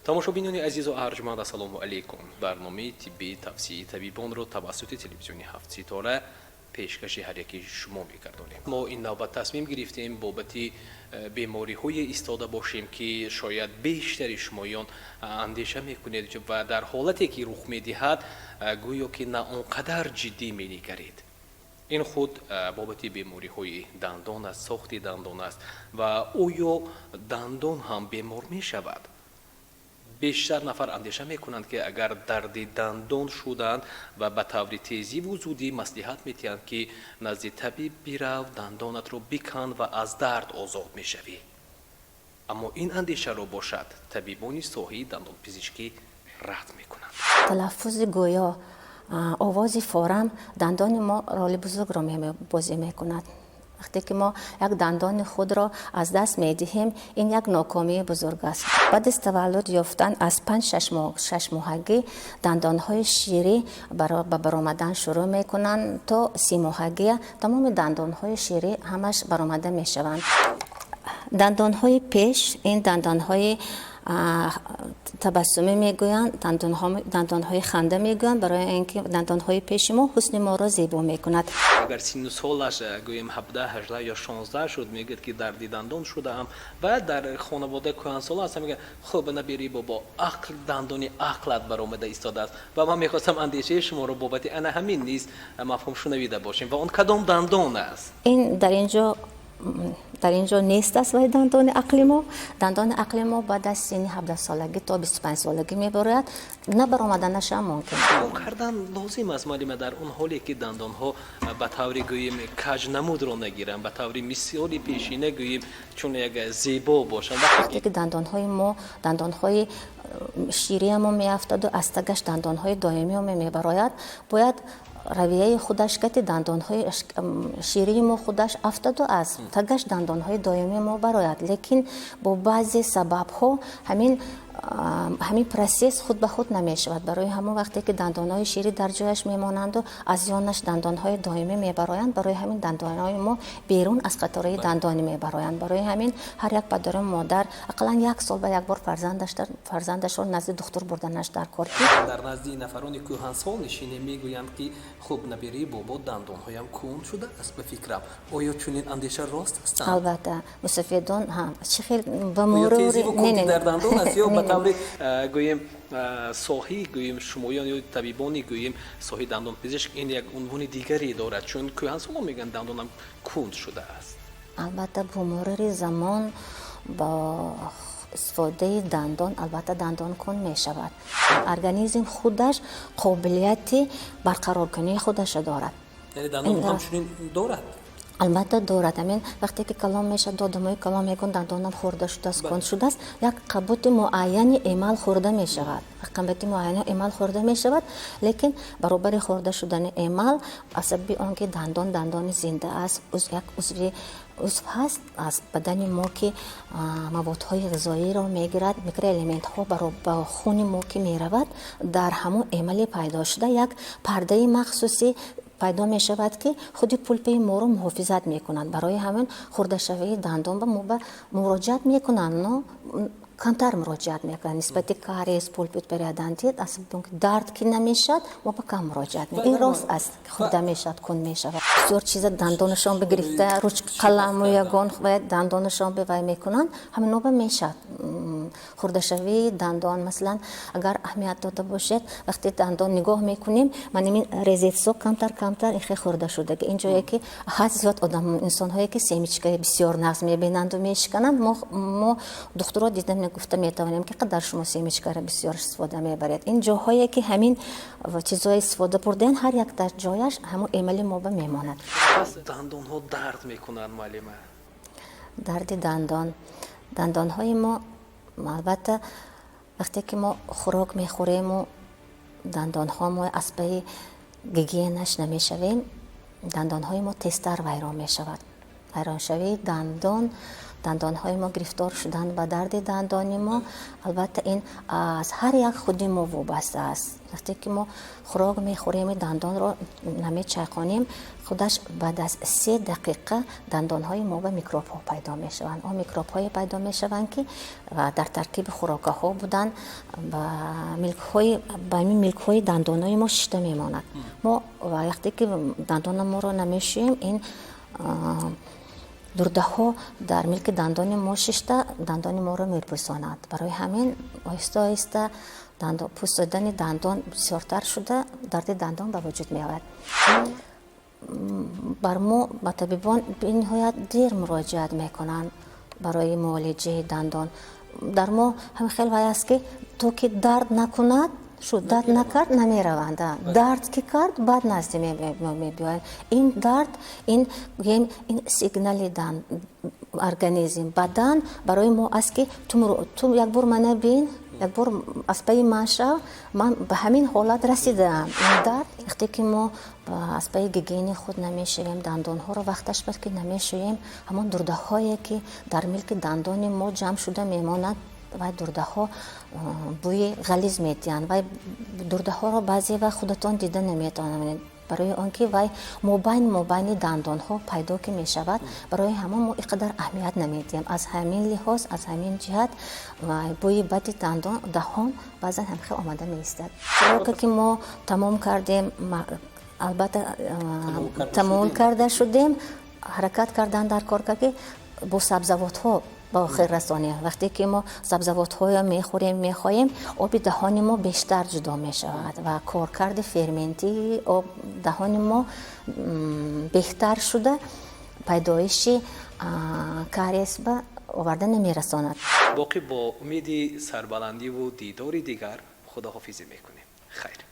Тамошобинони азизу арҷманд, ассалому алайкум! Барномаи тиббии тавсияи табибонро тавассути телевизиони «Ҳафт ситора» пешкаши ҳар яки шумо мегардонем. Мо ин навбат тасмим гирифтем бобати бемориҳое истода бошем, ки шояд бештари шумоён андеша мекунед ва дар ҳолате ки рух медиҳад, гӯё ки на он қадар ҷиддӣ менигаред. Ин худ бобати бемориҳои дандон аст, сохти дандон аст. Ва оё дандон ҳам бемор мешавад? Бештар нафар андеша мекунанд, ки агар дарди дандон шуданд ва ба таври тезиву зудӣ маслиҳат медиҳанд, ки назди табиб бирав, дандонатро бикан ва аз дард озод мешавӣ. Аммо ин андешаро бошад, табибони соҳаи дандонпизишкӣ рад мекунанд. Талаффузи гӯё, овози форам дандони мо роли бузургро бозӣ мекунад. Вақте ки мо як дандони худро аз даст медиҳем, ин як нокомии бузург аст. Баъд аз таваллуд ёфтан, аз 5, 6 моҳагӣ дандонҳои ширӣ ба баромадан шурӯъ мекунанд. То 30 моҳагия тамоми дандонҳои ширӣ ҳамаш баромада мешаванд. Дандонҳои пеш, ин дандонҳои табассумӣ мегӯянд, дандонҳои ханда мегӯянд, барои ин ки дандонҳои пеши мо ҳусни моро зебо мекунад. Агар синну солаш, гӯем, 17, 18 ё 16 шуд, мегӯяд, ки дарди дандон шудаам. Ва дар хонавода кӯҳансола ҳастам, мегӯяд: «Хуб, набери бобо, ақл, дандони ақлат баромада истодааст». Ва ман мехостам андешаи шуморо бобати ана ҳамин низ мафҳум шунавида бошем. Ва он кадом дандон аст? Ин дар ин ҷо нест аст. Вай дандони ақли мо, дандони ақли мо баъд аз синни 17-солагӣ то 25-солагӣ мебарояд, набаромаданашам мумкин. Кор кардан лозим аст, муаллима, дар он ҳоле ки дандонҳо ба таври, гӯем, каҷнамудро нагиранд, ба таври мисоли пешина, гӯем, чун як зебо бошанд? Вақте ки дандонҳои мо, дандонҳои шириямо меафтаду аз тагаш дандонҳои доимио мебарояд, бояд равияи худаш гати дандонҳои ширии мо худаш афтаду аз тагаш дандонҳои доимии мо барояд. Лекин бо баъзе сабабҳо ҳамин процесс худ ба худ намешавад. Барои ҳамон, вақте ки дандонҳои ширӣ дар ҷояш мемонанду аз ёнаш дандонҳои доимӣ мебароянд, барои ҳамин дандонҳои мо берун аз қатораи дандонӣ мебароянд. Барои ҳамин ҳар як падару модар ақаллан як сол ба як бор фарзандашро назди духтур бурданаш дар кор ки Дар назди нафарони кӯҳансол нишине, мегӯянд, ки хуб, наберии бобо, дандонҳоям кунд шудааст, ба фикрам. Оё чунин андеша рост ҳастанд? Албатта, мусафедон чӣ хел ба мурури дар дандон аст ё ба таври, гӯем, соҳаи, гӯем, шумоён ё табибони, гӯем, соҳаи дандонпизишк ин як унвони дигаре дорад? Чун кӯҳансолон мегӯянд, дандонам кунд шудааст. Албатта, бо мурури замон, бо истифодаи дандон, албатта, дандон кунд мешавад. Организм худаш қобилияти барқароркунии худаша дорад. Яъне дандон ҳамчунин дорад? Албатта, дорад. Ҳамин вақте ки калон мешавад, одамои калон мегӯянд, дандонам хӯрда шудааст, кунд шудааст. Як қаботи муайяни эмал хӯрда мешавад, қабати муайяни эмал хӯрда мешавад. Лекин баробари хӯрда шудани эмал, аз сабаби он ки дандон дандони зинда аст, як узви узв ҳаст аз бадани мо, ки маводҳои ғизоиро мегирад, микроэлементҳо ба хуни мо ки меравад, дар ҳамон эмали пайдо шуда як пардаи махсуси пайдо мешавад, ки худи пулпаи моро муҳофизат мекунад. Барои ҳамин хӯрдашавии дандон ба мо ба муроҷиат мекунанд, но камтар муроҷиат мекунанд нисбати кариес, пульпит, периодонтит. Аз дард ки намешавад, мо ба кам муроҷиат мекунем. Ин рост аст, хӯрда мешавад, кунд мешавад. Бисёр чиза дандонашон бигирифта, ручка, қаламу ягон дандонашон бивай мекунанд, ҳаминоба мешавад хӯрдашавии дандон. Масалан, агар аҳамият дода бошед, вақте дандон нигоҳ мекунем, ман ин резецо камтар камтар ихе хӯрда шудаги. Ин ҷое ки ҳаст, зиёд одам, инсонҳое ки семечкаи бисёр нағз мебинанду мешикананд, мо духтуро дида гуфта метавонем, ки қадар шумо семечкаро бисёр истифода мебаред. Ин ҷоҳое ки ҳамин чизҳое истифода бурдаен, ҳар як дар ҷояш ҳамон эмали моба мемонад. Пас дандонҳо дард мекунанд, муаллима? Дарди дандон, дандонҳои мо, албатта, вақте ки мо хӯрок мехӯрему дандонҳо мо аз паи гигиенаш намешавем, дандонҳои мо тезтар вайрон мешавад. Вайроншавии дандон Дандонҳои мо гирифтор шудан ба дарди дандони мо, албатта, ин аз ҳар як худи мо вобаста аст. Вақте ки мо хӯрок мехӯрем, дандонро намечайқонем, худаш баъд аз 3 дақиқа дандонҳои мо ба микробҳо пайдо мешаванд. Он микробҳое пайдо мешаванд, ки дар таркиби хӯрокаҳо буданд, ба милкҳои дандонҳои мо шишта мемонад. Мо вақте ки дандонаморо намешӯем, ин дурдаҳо дар милки дандони мо шишта, дандони моро мепӯсонад. Барои ҳамин оҳиста оҳиста пӯсидани дандон бисёртар шуда, дарди дандон ба вуҷуд меояд. Бар мо, ба табибон, бениҳоят дер муроҷиат мекунанд барои муолиҷаи дандон. Дар мо ҳамин хел вай аст, ки то ки дард накунад, шуд, дард накард, намераванд. Дард ки кард, баъд назди мебиёянд. Ин дард, ин гӯем, ин сигнали организм, бадан барои мо аст, ки ту як бор мана бин, як бор аз пайи ман шав, ман ба ҳамин ҳолат расидаам. Ин дард, вақте ки мо аз пайи гигиенаи худ намешавем, дандонҳоро вақташ бар ки намешӯем, ҳамон дурдаҳое, ки дар милки дандони мо ҷамъ шуда мемонад, вай дурдаҳо бӯи ғализ медиҳанд. Вай дурдаҳоро баъзе вақт худатон дида наметавонед, барои он ки вай мобайн мобайни дандонҳо пайдо ки мешавад. Барои ҳамон мо ин қадар аҳамият намедиҳем. Аз ҳамин лиҳоз, аз ҳамин ҷиҳат бӯи бади дандон, даҳон баъзан ҳамхел омада меистад. Хӯроке ки мо тамом кардем, албатта, тамом карда шудем, ҳаракат кардан дар кор, ки бо сабзавотҳо ба охир расонем. Вақте ки мо сабзавотҳоро мехӯрем, мехоҳем, оби даҳони мо бештар ҷудо мешавад ва коркарди ферментии об даҳони мо беҳтар шуда, пайдоиши кариес ба оварда намерасонад. Боқӣ бо умеди сарбаландиву дидори дигар худоҳофизӣ мекунем. Хайр.